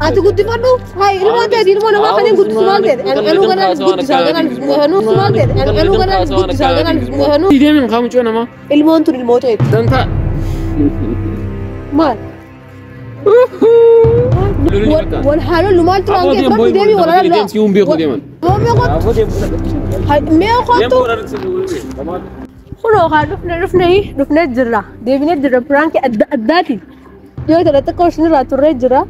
Ati guddifadhu. Hai ilmoo ta'e ilmoo namaa kanneen guddisu maal ta'e? Anuu ganaan guddisaa ganaan anuu maal ta'e? Anuu ganaan guddisaa ganaan anuu. Deemin kaa mucoo namaa. Ilmoon tun ilmoo ta'e. Dantaa. Maal? Wal haalollu maal turaan kee fudhadhu deemii wal haalollu. Deemsi hin beeku deeman. Hai mee kottu. Kunoo haa dhufne dhufne dhufnee jirra. Deebinee jirra piraankii adda addaatiin. Yoo ta'e xiqqoo isinirraa turree jira.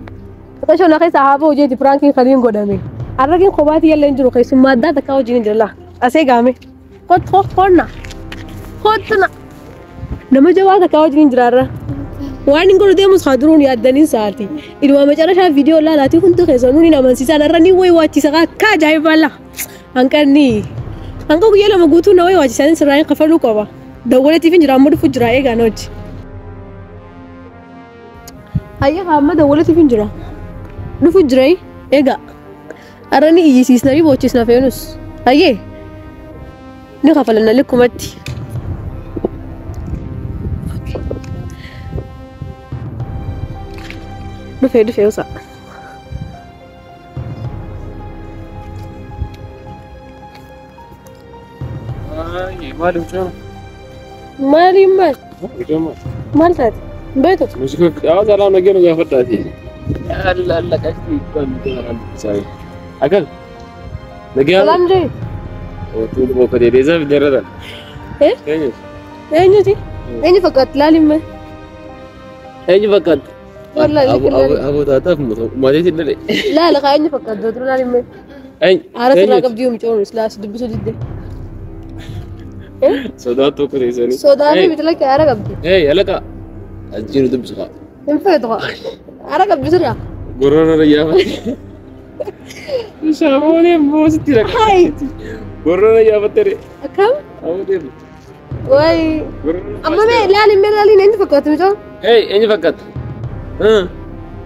Xiqqoo ishee keessa haa ba'u jeeti piraankiin kan hin godhame. Arragiin kophaatti yallee hin jiru keessummaa addaa takka wajjin hin jira. Asee gaame. Kottu konna. Kottu na. Nama jabaa takka wajjin hin jira irra. Waan hin godhu deemus haa duruun yaaddaniin sa'aati. Ilma macarashaa viidiyoo laalaatii hundi keessanuu ni amansiisan irra ni wayi waachisa akka ajaa'ibaa la. Hanqanni. Hanga guyyaa lama guutuu na wayi waachisanii sirraa hin kafaluu qaba. Dawwalatiif hin jira amma dhufu jira eegaa na hojii. Hayya amma dawwalatiif hin jira. Dhufu jira eegaa. Har'a ni iyyisiisna ni boochisna feenus. Hayyee ni kafalanna likkumatti. Dhufee dhufee usa. Maali mucoo? Maali maal? Mucoo maal? Maal taate? Beektu? Muuziqaa salaam nagee nu gaafadhaati. Alla alla qashtii kan nuti Akal. Nagee. Salaam jee. Otuu boqotee deesaa fideerra. Eh? Eenyu? Eenyuti? Eenyu fakkaatti laali mee? Eenyu fakkaatti? Wallahi Aboo taataaf maatii dhalee. Laala kaa eenyu fakkaatti dootu laali mee? Eenyu? Haara sirraa qabdii mucoon islaas dubbisuu didde. Sodaa tokko teessanii. Sodaa fi bitila kee haara qabdi. Ee alaqa. As jiru dubbisu kaa. Hin feetu kaa. Haara qabdi sirraa. Gorora yaafatte. Shamoonee boositti raqa. Hai. Gorora yaafatte re. Akkam? Aboo deemu. Wayi. Amma mee laali mee laali eenyu fakkaatti mucoon? Ee eenyu fakkaatti?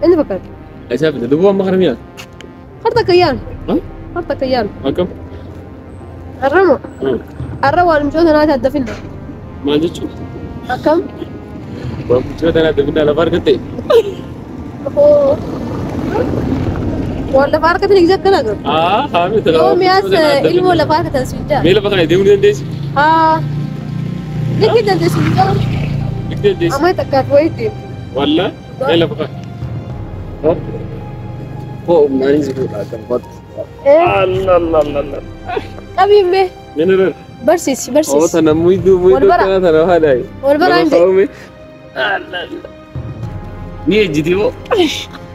Eenyu fakkaatti? Eessa fide dubuu amma kana mi'aata? Harta kayyaan. Harta kayyaan. Akkam? Har'a moo? Har'a waan mucoo tanaati adda finna. Maal jechuudha? Akkam? Waan mucoo tanaati adda finna lafa argatte? Waan lafa argatan eegzee akkana agarra. Haa haa miti. Yoo mi'aas ilmoo lafa argatan sun jaa. Mee lafa kana deemuu ni dandeessi? Haa. Likki dandeessi mucoo. Likki dandeessi. Amma takkaaf wayii deemti. Wallaa mee lafa kana. Hoo maaliin si fuudha akkam kottu. Allah Allah Allah. Qabiin mee. Mee Barsiisi barsiisi. Oo tana muyduu muyduu kana tana haadha. Wal baraan jee. Allah Allah. Ni ejjiti moo?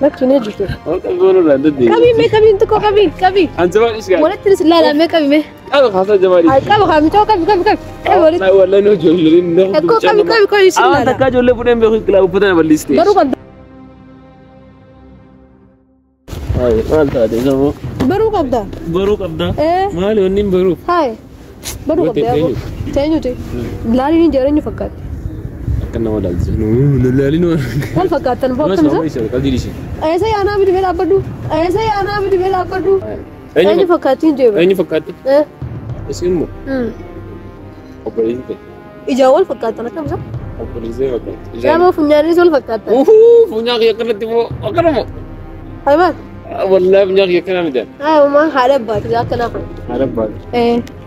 Bakki ni ejjiti. Oo qalbii irraa daddeebi. Qabii mee qabiin tokko qabii qabii. An jabaa dhiis gaari. Walitti ilaala mee qabii mee. Qaba haasaa jabaa dhiis. Qaba haa mucoo qabii qabii qabii. Qabii walitti. Wallahi no ijoolleen nama Ekkoo qabii qabii qabii si ilaala. Aan takkaa ijoollee fuudheen beeku kilaa uffata na balleessite. Baruu qabda. Maal taate saboo? Baruu qabda. Baruu qabda. Maali wanni hin baruu? Haay. Baruu qabda yaa Teenyuti. Laaliin hin jireenyu fakkaatti. Akka nama laalchisu. Laaliin waan. Wal fakkaattan boqqamsa. Eessa yaanaa miti mee dhaabbadhu? Eessa yaanaa miti mee dhaabbadhu? Eenyu fakkaatti hin jeebu? Eenyu fakkaatti? Isin immoo? Obboleessi ta'e. Ijaan wal fakkaattan akkamisa? Obboleessi fakkaatti. Nama funyaanis wal fakkaattan. Funyaan kiyya akkanatti moo akkana moo? Hayi maal? Wallahi funyaan kiyya akkana miti. Hayi uumaan haadha abbaati akkanaa kun. Haadha abbaati.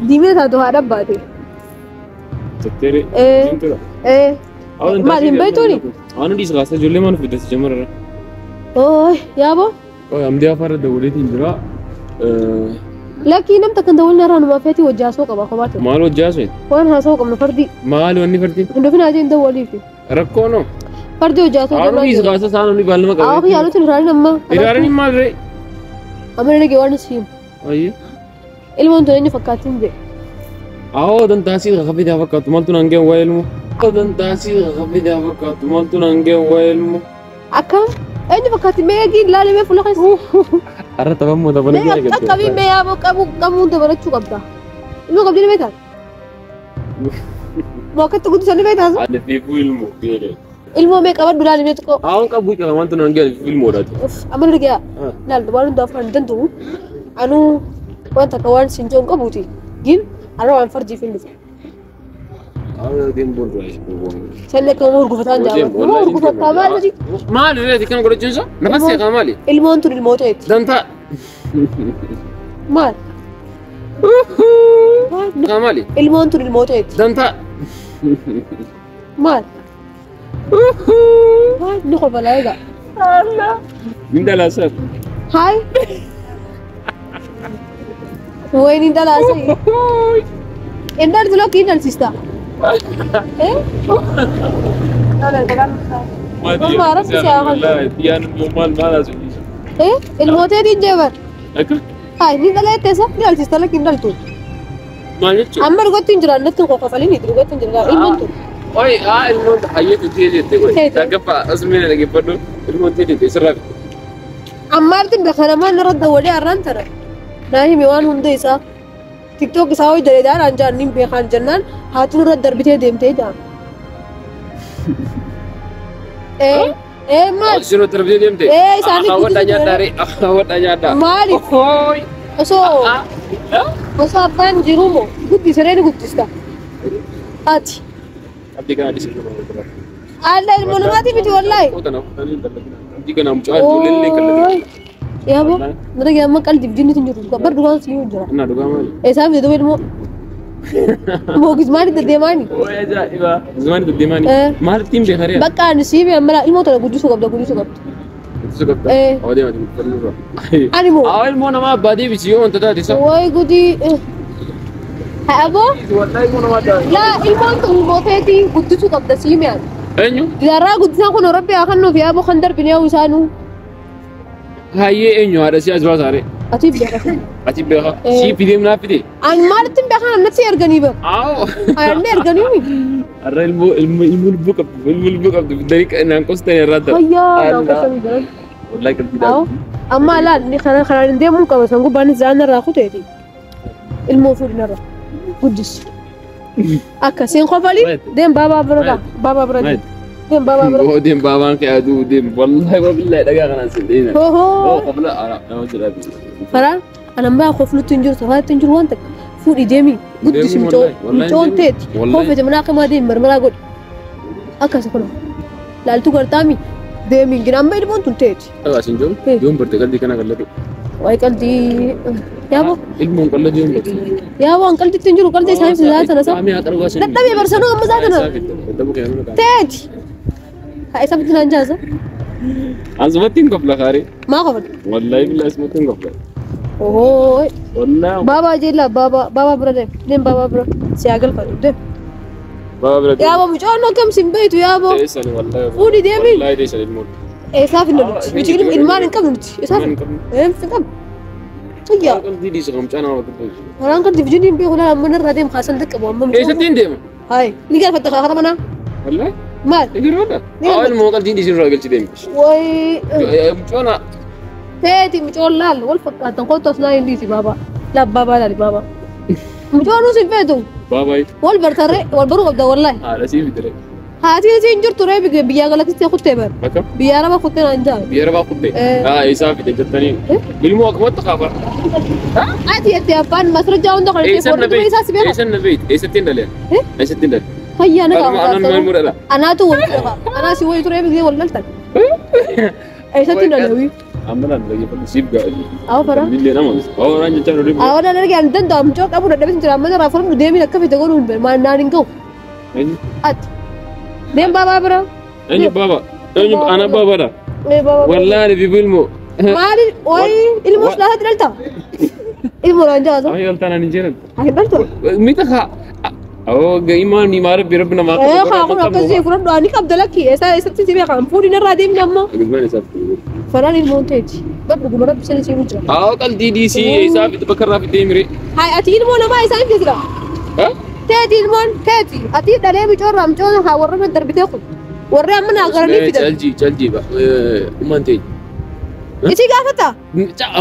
Diimina taatu haadha abbaati. Jetteere. Diimtuudha. Maal hin beektuuni? Waan hundi isa kaasa ijoollee maal fiddatti jamarra? Ooy yaaboo. Ooy amdii afaarra dawwaleetiin jira. Lakkii namta kan dawwalni irraa numaa feeti wajji haasoo qaba kophaa ta'e. Maal wajji haasoo? Waan haasoo qabnu fardii. Maal wanni fardii? Hin dhufin ajeen dawwaliifi. Rakkoo noo? Fardii wajji haasoo qabna. Haaruu isa kaasa isaan hundi baal nama qaba. Awwa yaaluutiin irraanin amma. Irraanin maal ree? Amma nage waan si himu. Ayyee. Ilmoon tun eenyu fakkaattiin jee? Awwa dantaasii kakafii fakkaattu maaltu naan ga'e waa'ee ilmoo? Dantaasii kakafii fakkaattu maaltu naan ga'e waa'ee ilmoo? Akkam? Eenyu fakkaatti mee eegi ilaali mee fuula keessa. Har'a taphammoo tapha Mee qaqqabii mee yaaboo qabu qabuun dabalachuu qabda. Ilmoo qabdii ni beektaa? Moo akkatti guddisanii beektaa? Ani fiifuu ilmoo beekee. Ilmoo mee qabadhu ilaali mee xiqqoo. Haawwan qabu qaba wanti naan ga'e ilmoodhaati. Amma dhagaya. Laal waan hundaaf kan danda'u anuu waan takka waan siin joon qabuuti. Gin har'a waan farjiif hin dhufe. Sallee akka nama urgufataan jaama. Nama urgufataa maal hojii? Maali reeti kan godhachuun isaa? Nafa seeqaa maali? Ilmoon tun ilmoo ta'eeti. Dantaa. Maal? Maali? Ilmoon tun ilmoo ta'eeti. Dantaa. Maal? Maal? Ni qofa egaa. Min dhalaasaa. Haay. Wayni dhalaasee. Indalti lokki indalsista. Eh? Eh? Ilmoo ta'eetiin jeebar. Akka? Haay ni dhalattee isa ni dhalsista lakki hin dhaltu. Maal jechuudha? Amma dhugatti hin jiraan natti hin qoqqofalin dhugatti hin jiraan ilmoon tun. Oi, ilmoon hayyeetu ta'e jettee godhe. Dhaggeeffaa asumee dhaggeeffadhu ilmoon ta'e jettee sirraa fitte. Ammaartiin beekanamaan irra dawwalee har'aan tana. Naa himi waan hunda isaa. TikTok isaa hojii daleedhaan jaan niin beekaan jennaan haati nurra darbitee deemtee jaan. Eh eh maal? Isin darbitee deemte? Eh isaanii Hawwadhaa nyaadhaa ree hawwadhaa nyaadhaa. Maaliif? Osoo abbaan jiru moo guddisee ni guddista. Ati. Abdii kana dhiisee jiru. Alla ilmoo namaati miti wallaahi. Abdii kana mucaa ijoollee illee kallatee. Yaabo, mata amma qaldiif jinnitu hin jiru. Bar dhugaan si jira. Innaa dhugaa maali? Eessaaf jedhu ilmoo. Moogis maali deddeemaani? Ooy ajaa'iba. Maali deddeemaani? Maal ittiin beekaree? Bakka ani siime amma ilmoo tana guddisuu qabda guddisuu qabda. Guddisuu qabda? Awwa deemati guddifannoo irraa. Ani moo? Awwa ilmoo namaa abbaa deebisi yoo wanta taate isa. Wayi gudii. Haa aboo? Wallaahi ilmoo namaa taate. Laa ilmoon tun ilmoo teetii guddisuu qabda siime ani. Eenyu? Jaarraa guddisaan kun rabbi haa kennuuf yaaboo kan darbine yoo isaanuu. Hayyee eenyu haadha si as baasaare? Ati beeka. Ati beeka. Si fidee naa fidee? Ani maalitti hin beekan natti erganii bara. Aawoo. Ani erganii mi? Har'a ilmoo ilmoo ilmoo lubbuu qabdu ilmoo lubbuu qabdu dariiqa naan qostanii irraa ta'a. Hayyaa naan qostanii jiran. Wallaahi qalbii dhaa. Amma laal ni kana kanaan hin deemuun qaba san gubbaanis zaan irraa kuteeti. Ilmoo fuudhin irraa guddis. Akka siin qofali deem baabaa bira baabaa bira deem. Deem baabaa bira. Oo deem baabaan kee aduu deem wallaahi wabillahi dhagaa kanaan siin deema. Hoo. Oo qofla ara nama jira. Faraan anammaa qoflutti hin jiru safaatti hin jiru waan takka fuudhi deemi guddisi mucoon teeti koofete manaa akkamaa deemi marmaraa godhi akkasa kun laaltu gartaami deemi gina amma ilmoon tun teeti. Dhagaa siin jiru yoon barte qalbii kana qalladhu. Wayi qalbii yaaboo. Ilmoon qalladhu yoon barte. Yaaboo an qalbitti hin jiru qalbii isaanii fi zaatana sa. Dadhabee barsanuu amma zaatana. Teeti. Haa isa bitti naan jaasa. Asumatti hin kofla kaaree. Maa kofla? Wallaahi billahi asumatti hin kofla. Ohoo. Wallaahi. Baabaa jeella baabaa baabaa bira deem deem baabaa bira si haa galfadhu deem. Baabaa bira deem. Yaaboo mucoon akkam sin beektu yaaboo. Teessani wallaahi. Fuudhi deemi. Wallaahi teessani ilmoon. Eessaaf hin nuti. Nuti ilmaan hin qabnu nuti. Eessaaf hin qabnu. Ayyaa. Qalbii dhiisa mucaa nama bakka. Waraan kan dibjini hin beeku laala amma narraa deem kaasan dhaqqabu amma mucaa. Eessatti hin deema? Hayi ni galfatta kaakata manaa. Wallaahi. Maal? Ni galfadha. Haa ilmoo qalbii dhiisi irraa galchi deemi. Wayi. Mucoona. Teeti mucoon laal wal fakkaatan kottu as naa hin dhiisi baabaa. Laal baabaa laali baabaa. Mucoon si feetu. Baabaa. Wal bartarree wal baruu qabda wallaahi. Haadha sii fidire. Haati isiin jirtu ree biyyaa galatti kuttee bar. Bakka? Biyya araba kuttee naan jaa. Biyya arabaa kuttee? Haa isaa fide jettanii. Ilmoo akkumatti kaafar. Ati itti abbaan masrajaa hunda kan itti fuudhu isaa si beeka. Eessan na beeyt? Eessatti hin dhaleen? Eessatti hin dhaleen? Hayyaa na qaba. Anaan maal mudhadha? Anaatu wal qaba. Anaa si wayi turee biyya wal dhaltan. Eessatti hin dhaleewi? Amma naan dhaggeeffadhu siif ga'a. Awa fara. Billee nama. Awa waraan jechaa nu Awa naan arge ani danda'u mucoo qabu dadhabee jira amma irraa fuudhu deebiin akka fite godhuu hin beeku naan hin ga'u. Ati. Deem baabaa bira. Eenyu baabaa? Eenyu ana baabaadha? Wallaahi bibu ilmoo. Maali wayi ilmoo silaasaa dhalta? Ilmoo naan jaasa. Ayi galtaan ani jiran. Ayi dhalta. Mita haa. Awoo imaan ni maara bira bina maa. Ee haa kun akkasii fudhadhu ani qabda lakki eessa eessatti si beekan fuudhi narraa deemni amma. Guzmaan isaaf. Faraan ilmoon teeti. Bar dhuguma rabbi sani siif jira. Haa qalbii dhiisii isaa fitu bakka irraa fidee mire. Hayi ati ilmoo namaa isaan jira. Teeti ilmoon teeti ati dhalee micoorraa micoon haa warra bira darbitee kun warri amma naa garanii fidan. Calji calji ba ummaan teeti. Isii gaafata?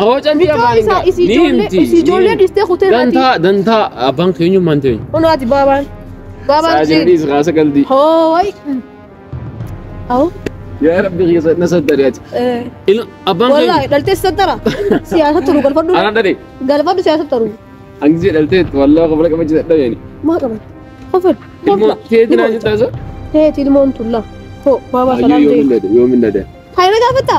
Hoo calji abbaan hin ga'a. Isii ijoollee dhiistee kutee Dantaa dantaa abbaan keenya ummaan teeti. Unaati baabaan. Baabaan si. Saajin dhiis kaasa qalbii. Hooyi. Awo. Yaa Rabbi keessa na saddariyaati. Abbaan keenya. Wallaahi dhaltee saddara. Siyaasa turu galfadhu. Anaan dhalee. Galfadhu siyaasa turu. Angizee dhaltee wallaahi qabla qabachuu dadhabeeni. Maa qaban? Qofan. Ilmoo teeti naan jettaa isa? Teeti ilmoon tulla. Hoo baabaa salaam Ayyoo ta'e. yoomin dade yoomin dade. Hayi na gaafatta?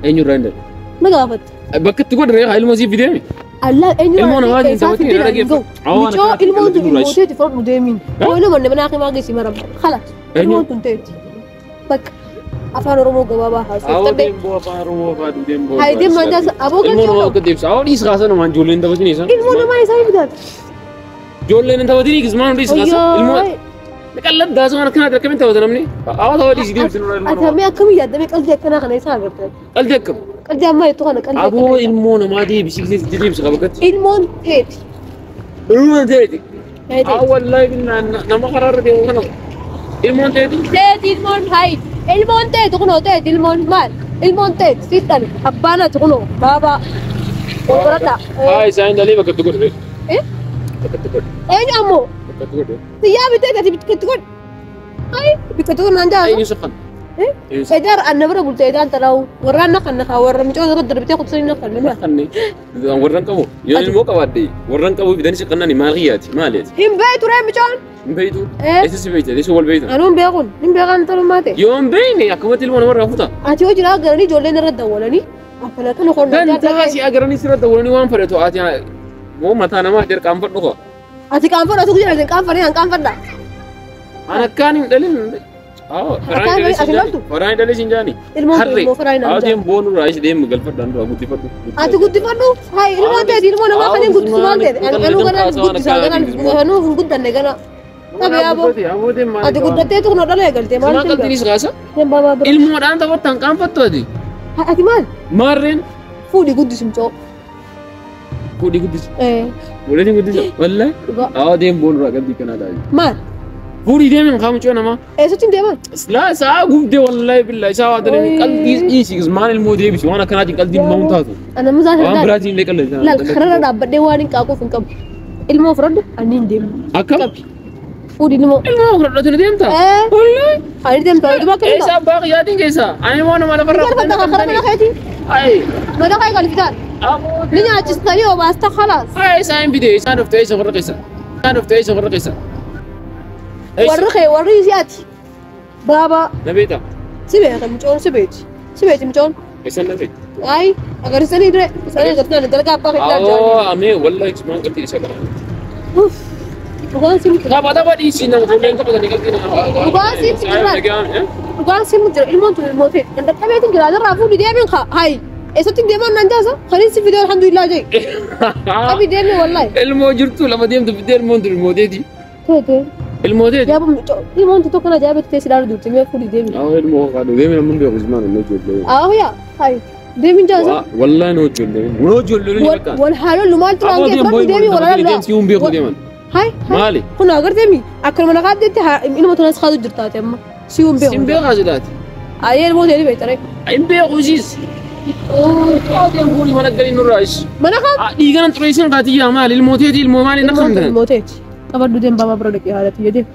Eenyurraa hin dade? Na gaafatta. Bakka itti godhe haa ilmoo siif fideemi. Allah eenyu Ilmoo namaatiin taphatiin hin dhaggeeffatu. Mucoo ilmoon tun ilmoo teeti fudhadhu deemiin. Hoo ilmoo manne mana hakimaa geessi maram. Khalas. Ilmoon tun teeti. Bakka afaan Oromoo gabaabaa haasofte. Deemboo afaan Oromoo afaan deemboo. Hayi deemaa jaasa aboo Ilmoo namaa galchee. akka deebisa. Awwa dhiis kaasa namaan ijoolleen taphatiin isaan. Ilmoo namaa isaa bidaati. Ijoolleen hin taphatiin kismaan dhiis kaasa. Ilmoo qalladdaa sama akkanaatti akkamiin taphata namni? Awwa tapha dhiisi deemsi nurraa ilmoo Ati namaa. amee akkamii yaaddamee qalbii akkanaa kana isaa agartee? Qalbii akkam? Qalbii ammaa jettu kana qalbii Aboo akkanaa. ilmoo namaa deebisi deebisi qaba akkatti. Ilmoon teeti. Ilmoon teeti. Teeti. Haa wallaahi nama karaarra deemu kana. Ilmoon teeti. Teeti ilmoon hayi. Ilmoon teeti kunoo teeti ilmoon maal? Ilmoon teeti sitti abbaan ati kunoo baabaa. Konkolaataa. Haa isaan dalee bakka itti godhe. Eh? Bakka itti godhe. Eenyu ammoo? Bakka itti godhe. Xiyyaa bitee ati bakka itti godhe. Hayi bakka itti godhe naan jaasa. Eenyu safan? Eh? Edaar anna bira bulte edaan talawu warra anna kan nakaa warra micoota irra darbitee kutusanii na kan nama. Kanne warran qabu yoo ilmoo qabaadde warran qabu fidanii si qannani maal qiyyaati maaliiti? Hin beeytu ree micoon. Hin beeytu? Eh? Eessa si beeyta? Eessa wal beeyta? Anuun beekun hin beekan tolummaa ta'e. Yoo hin beeyne akkamatti ilmoo namarraa futa? Ati yoo jiraa agaranii ijoolleen irra dawwalanii akkana kana horna Dantaa si agaranii sirra dawwalanii waan fedhatu ati moo mataa namaa dirqaan fadhu koo. Ati qaanfadhu ati guyyaa ati qaanfadhe an qaanfadha. An akkaan hin dhalin. Ati loltu? Faraan dhalee siin jaani. Ilmoon tun ilmoo faraan hin Haa jaani. deem boonu irraa ishee deemu galfadhaan dura guddifadhu. Ati guddifadhu hayi ilmoon teeti ilmoo namaa kan hin guddisu maal ta'e anuu ganaan guddisaa ganaan anuu hin guddanne gana. Tabe yaaboo ati guddatteetu kun dhala eegaltee maal Maal qalxiinis kaasa? Deem baabaa bira. Ilmoodhaan taphattan qaanfattu ati. Ati maal? Maarreen Fuudhi guddisi mucoo. fuudhii guddisi. Eh Fuudhii guddisa. Wallahi. dhugaa. Haa deem boonu irraa qalbii kanaa taa'e. Maal? Fuudhii deemin kaa mucoo namaa. Eessatti hin deeman? Laa isaa gubdee wallahi billahi isaa waa dalanii qalbii dhiisi maal ilmoo deebisi waan akkanaatiin qalbii mamuun taatu. Ana muzaa Waan hin biraatiin illee qalbii. Laal kararra dhaabbadhee waan hin qaaquuf hin qabu. Ilmoo fudhadhu ani hin deemu. Akkam? Fuudhi ilmoo. Ilmoo fudhadhatu ni deemta? Eh. Wallahi. Ani deemta dhuma akka Eessa abbaa qiyyaatiin keessa? Ani immoo nama lafarraa Galfadha karaa mana keetii. Ay. Mana kee galfitaan. Aboo. Ni nyaachistanii obaasta khalaas. Ay isaan bide isaan dhuftee isa warra keessa. Isaan dhuftee isa warra keessa. Warri kee warri isii ati. Baabaa Na beekta? si beeka mucoon si beeti. Si beeti mucoon. Eessan na beekta? Ay agarsiisanii dure isaanii agarsiisanii dalagaa abbaa keetii Awoo jaanii. amee wallahi ismaan qalbii isa qaba. Uff dhugaan si mucaa. Tapha tapha dhiisii nama ijoolleen taphatanii qalbii nama. Dhugaan siif jira. Dhugaan si jira ilmoon tun ilmoo ta'e. Dadhabeetiin jira asirraa fuudhi deebiin haa hayi. Eessatti hin deeman naan jaasa? Kaniin si fidee alhamdulillah jee. Qabi deemi wallahi. Ilmoo jirtu lafa deemtu fidee ilmoon tun ilmoo teeti. Teete. Ilmoo teeti. Jaaba ilmoon tun tokko na jaaba teessee ilaalu duuti mee fuudhi deemi. Awoo ilmoo qaadu deemi namni beeku ismaan ilmoo ijoollee. Awoo yaa hayi deemin jaasa. Wallahi noo ijoollee. Noo ijoollee ni bakka. Wal haalollu maal turaan Aboo kee deem fudhadhu booyi deemi wal haalollu. deemsi hin beeku deeman. Hayi. Maali? Kun agarteemi akkanuma naqaaddeetti ilma tunas kaatu jirtaate amma. Si hin beeku. Sin beekaa silaati. Ayyee ilmoo ta'e beektare. Hin beeku siis. Deem fuudhi mana galii nurraa is. Mana kaan. Dhiiganan xureessin kaatiyyaa maali ilmoo teeti ilmoo maali na Ilmoon tun kamtan. ilmoo teeti. Qabadhu deem baabaa bira dhaqee haadha tiyya deem.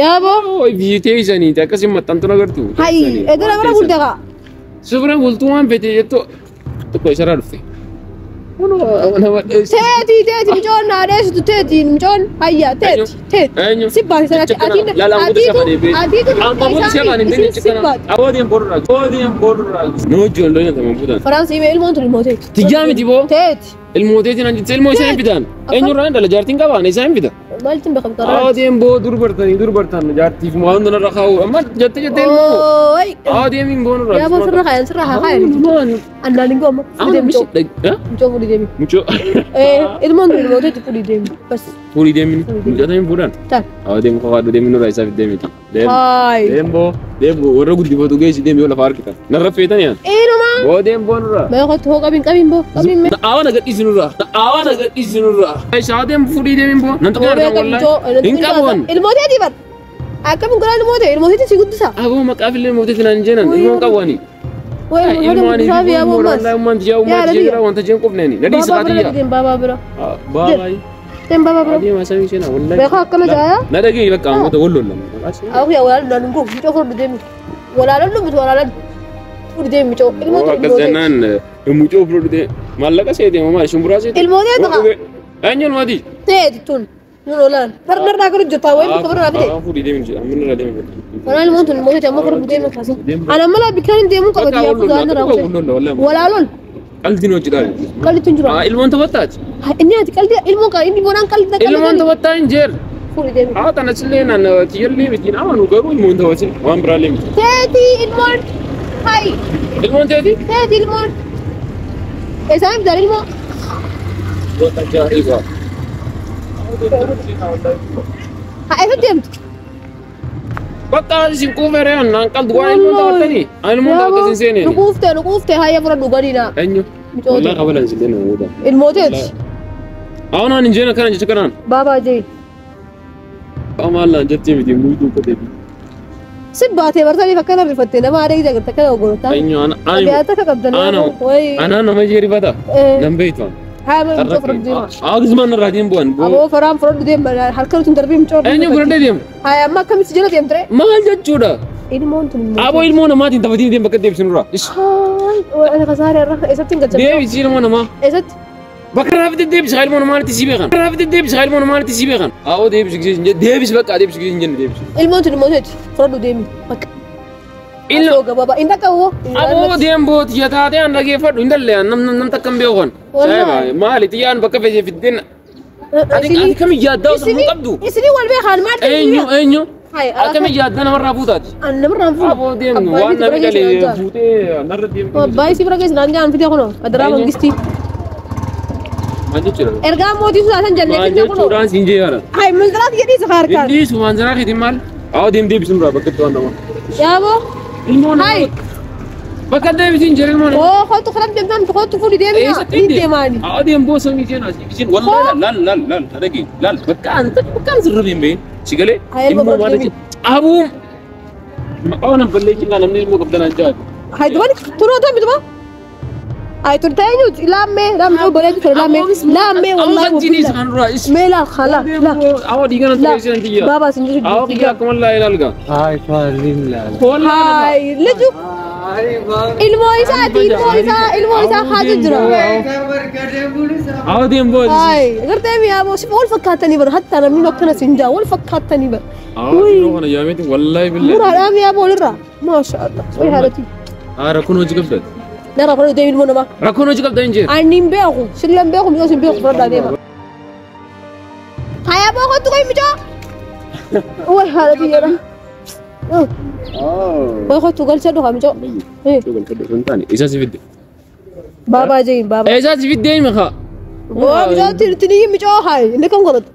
Yaaboo. Biyyi teessaniiti akkasii maxxantu agartu. Hayi edana bira bulte kaa. Sibira bultuu waan fete jettu tokko isarraa dhufte. Nama dheessi. Teeti teeti micoon naa dheessitu teeti micoon hayya teeti teeti. Eenyu? Si baati sana ati atiitu atiitu isin si baati. Aboo deem boorraa. Aboo deem boorraa. Noo ijoollee nyaataman buutan. Faraansii mee ilmoon tun ilmoo teeti. Tiyyaa miti boo. Teeti. Ilmoo teeti naan jette ilmoo isaan bitan. Eenyurraa hin dhala jaartiin qabaan isaan bita. Maaltiin beekam karaa? Aboo deem boo dur bartanii dur bartan jaartiif waan hunda narra kaa'u. Amma jette jette ilmoo. Ooy. Aboo deem hin boonurraa. Yaaboo sirra kaayan sirra haa kaayan. Annaan hin gooma. Fuudhi deemi michoo. Michoo fuudhi deemi. Mucoo. Ilmoon tun ilmoo teeti fuudhi deemi. Bas. Fuudhii deemini. Mucaa hin fuudhan. Taal. Aboo deem qofaadhu deemi nurraa isaaf deemiti. Deem. Haay. Deem boo. Deem boo warra guddifatu geessi deem yoo lafa harkitan. Narra feetan yaan. Eenyuma. Boo deem boo nurraa. Mee kottu hoo qabiin qabiin boo qabiin mee. Awa na gadhiisi nurraa. Awa na gadhiisi nurraa. Isaa deem fuudhii deemin boo. Nan tuqee argamu wallahi. Hin qabu. Ilmoo teeti bar. Akkamiin godhaa ilmoo ta'e ilmoo teeti si guddisa. Aboo maqaaf illee ilmoo teeti naan jennan ilmoon qabu ani. Way ilmoo guddisaa fi yaaboo ammas. Wallahi ummaan tiyyaa ummaan tiyyaa jira wanta jeen qofneeni. Nadii Baabaa bira saqaatiyyaa. deem baabaa bira. Baabaa. Deem baabaa bira. Adeema samii seenaa wallahi. Beekaa akkana jaayaa. Na dhagee bakka aangoota wal lollama. Awwa yaa walaalu naan goo mucoo fudhu deemi. Walaalaan miti walaalaan fudhu deemi mucoo. Ilmoo tun Akkas ilmoo teeti. jennaan mucoo fudhu deemi. Maallaqa seetee moo maali shumburaa seetee? Ilmoo teeti kaa. Eenyuun mati? Teeti tun. Nun olaan. Narraa garuu jirta wayii bakka birraa fide. Fuudhii deemi jira. Amma narraa deemi. Walaa ilmoon tun ilmoota amma fudhadhu deemi kaasi. Ana mala bikkaan hin deemuu qaba biyyaa fuudhaa narraa kute. Walaa lol. Qaldiin hojii Qalditu hin jiru. Ilmoon taphattaati. Inni ati qaldi ilmoon qaba inni boonaan qaldi qaldi. Ilmoon taphattaa hin jeer. Fuudhii deemi. Haa tana sillee naan tiyyallee miti amanu garuu ilmoon taphatin waan biraallee miti. Teeti ilmoon. Hayi. Ilmoon teeti? Teeti ilmoon. Eessaan bitaan ilmoo? Ajaa'iba. Haa eessa deemtu? Bakka isin quufere naan qaldu waan ilmoon taphattanii. Ilmoon taphatta sin seeneen. Nu quuftee nu quuftee hayya fudhadhu gadiidha. Eenyu? Micoota. Walaa qabalan sillee nama booda. Ilmooteeti. Awwan aan hin jeena kana jecha kanaan. Baabaa jee. Qaamaan jettee miti muuduu qotee. Si baatee bartaniif akkana rifattee nama aadee ija agarta akkana ogorotaa. Eenyu ana Abiyaata akka qabdan. Ana Wayi. ana nama jeerifata. Nan beektu. Haa ma miicoo fudhadhu deema. Haa narraa deemu bu'an. Aboo faraan fudhadhu deema harka nuti hin darbiin miicoo. Eenyu fudhadhee deema? Haa amma akkamitti jala deemtire? Maal jechuudha? Ilmoon tun immoo. Aboo ilmoo namaatiin taphatiin deemu bakka deebisnu irraa. Haa ana kasaare irra eessatti hin galchan? Deebisi ilmoo namaa. Eessatti? Bakka irraa fidee deebisi ilmoo namaatti si beekan. Bakka irraa fidee deebisi ilmoo namaatti si beekan. Aboo deebisi gisee hin jenne deebisi bakka deebisi gisee hin jenne deebisi. Ilmoon tun immoo teeti fudhadhu deemi. Bakka. Ilmoo Osoo gabaabaa hin dhaqqabu. Aboo deemboot yaa taatee an dhageeffadhu hin dallee nam nam takka hin beekan. Wallaahi. Maali xiyyaan bakka fedhe fiddeen ati ati kami yaaddaa osoo hin qabdu. Isinii wal beekan maal Eenyu eenyu Hai akkami yaaddaa namarraa fuutaati. An namarraa fuudha. Aboo deemnu waan namni galee fuutee narra deemtu. Abbaa isii bira keessa naan jaan fidee kunoo adaraa Eenyu? mangistii. Maal jechuudha? Ergaa mootii sudaasan jennee Maal fidee kunoo. jechuudhaan siin jee yaada. Hai manzaraati jedhii isa harkaan. Inni manzaraa keetiin maal? Aboo deem deebisnu irraa bakka itti waan namaa. Yaaboo. Ilmoo Hai. Bakka deebisiin jira ilmoo namaa. Oo kootu karam deemtaan kootu fuudhi deemina. Eessatti Ni deemaani. Haa deem boosa miitiin asii isiin wallahi laal laal laal dhagi laal bakka an bakka an sirra deem bee si galee Haa, ilmoo ilmoo maal bira jechuudha. Abuu maqaa nan balleessinaa namni ilmoo qabdanaan jaatu. Hai dubani turoo ta'e mituma. Hai tun ta'e nyuuti laammee laammee bareedu ture laammee laammee Amma wallahi. kan jinis kan duraa is. Mee laal khala la Awwa dhiigana la ture isiin tiyya. baabaa sin jiru. Awwa kiyya akkuma laa ilaalga. Ay, Farilla. Hai liju ilmoo isaati ilmoo isaa ilmoo isaa haaju jira. Awwa deem boo. Hai gartee miyaa boo si wal fakkaatanii bara hatta namni akkana sin jaa wal fakkaatanii bara. Awwa yeroo kana yaameeti wallahi billahi. Muraadhaa miyaa boo walirraa. Maasha Allah. Way haadhati. Haa rakkoon hojii qabda. Nara fudhadhu deemi ilmoo namaa. Rakkoon hojii qabda hin jeer. Ani hin beeku sillee hin beeku mi'oos hin beeku fudhadhaa deema. Hayaa boo kottu qoyi micoo. Way haadhati jedha. Way kottu galcha dhufa micoo. Isa si fidde. Baabaa jeeyin baabaa. Isa si fidde maqaa. Boo micoo tini micoo hayi inni kam godhatu.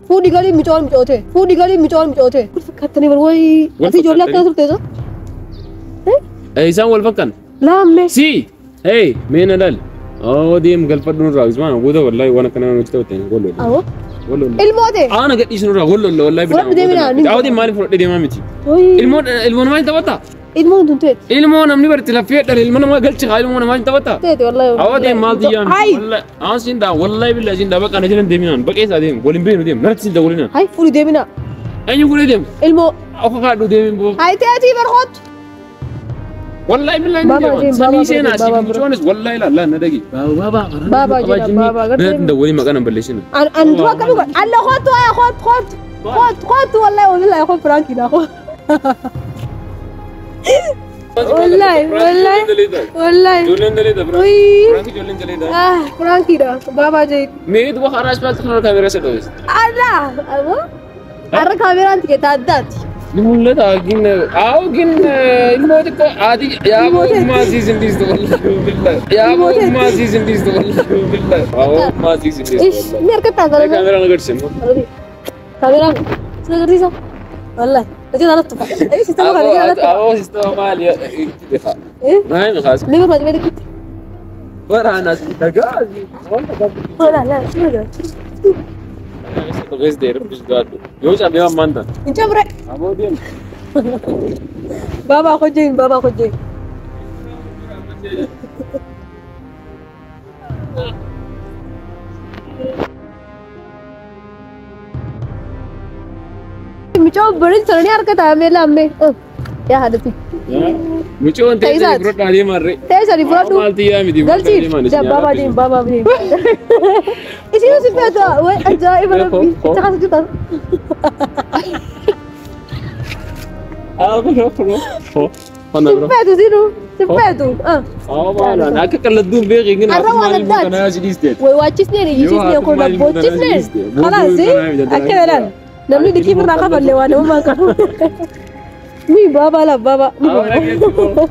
Fuudhi galii micoo micoote. Fuudhi galii micoo micoote. Wal fakkaatanii bar way. Ati ijoollee akkana turte isa? Isaan wal fakkaan. Laammee. Si. Hey, mee na laal. Awwa deem galfadhu nurraa Usmaan booda wallahi waan akkana nuti ta'u ta'e gollolle. Awwa. Gollolle. Ilmoote. Aana gadhiisu nurraa gollolle wallahi. Fudhadhu deeminaa, ni- Awwa deem maaliif fudhadhee deemaa miti? Ilmoo. Ilmoo ilmoo namaa hin taphataa? Ilmoon tun teeti. Ilmoo namni barti laffee dhale ilma namaa galchi haa ilmoo namaa hin taphataa? Teeti wallahi. Awwa deem maaltu yaami? Hayi. Wallahi aan siin daa wallahi billahi siin daa bakka ana jiran deeminaan baqeessaa deem waliin beenu deem narratti siin dawwalinaan. Hayi fuudhi deeminaa. Eenyu fuudhee deem? Ilmoo. Akka kaadhu deemin boo. Hayi teetii bar kottu. Wallahi billahi ni Baabaa deeman. jeem, Samii baabaa seenaa bira si deem, baabaa michoonis wallahi laal laal na dhagi. Baabaa Baabaa jedha, baabaa, gartee- Narratti dawwalii maqaa nan balleessina. An an dura akkami godha? Alla kottu aya kottu kottu kottu kottu wallahi wallahi kottu piraankiidha kottu. Wallahi wallahi wallahi. Ijoolleen daleeta bira. Wii. Piraanki ijoolleen daleeta. Ah piraankiidha baabaa jee. Mee duba karaa asfaaltii kanarra kaameeraa isa dho'es. Alla aboo. Har'a kaameraan tikeeta addaati. Ni mul'ata gin aawo gin ilmoo xiqqoo haati yaaboo maasii sin dhiistu wallahi billahi. Yaaboo maasii sin dhiistu wallahi billahi. Yaaboo maasii sin dhiistu Ish wallahi. ni harkattaa kana. Kaameeraan agarsiise immoo. Kaameraan sin agarsiisa. Wallahi. Nati alatti tufa. Eh sistema kana jala alatti. Aboo sistema maali? Eh Maali kaas? ni barbaade beeku. Waraana si dhagaa. Wala la la. Tokkos deeru bisgaadhu. Yoo cabee waan maanta. Hin cabre. Aboo deem. Baabaa hojjeen baabaa hojjeen. Mucaa bareedu sana ni harkata mee laammee. Yaa haadhati. Mucoon ta'e Ta'isaati. fudhadhaa deemarre. Teessani fudhadhu. Maalti yaa miti Galchiif. Baabaa deem, baabaa deem. Isiin si feetu way ajaa'iba rabbi. Itti kaasa jirta. Si feetu sinu. Si feetu. Akka qalladduun beekee gina Arra waan addaati. Way waachisneen iyyisiisneen kun rabboochisneen. Kalaas akka jedhan namni dikii birraa kafalle waa namummaan qabu. Mi baabaa la baabaa. Ni baabaa.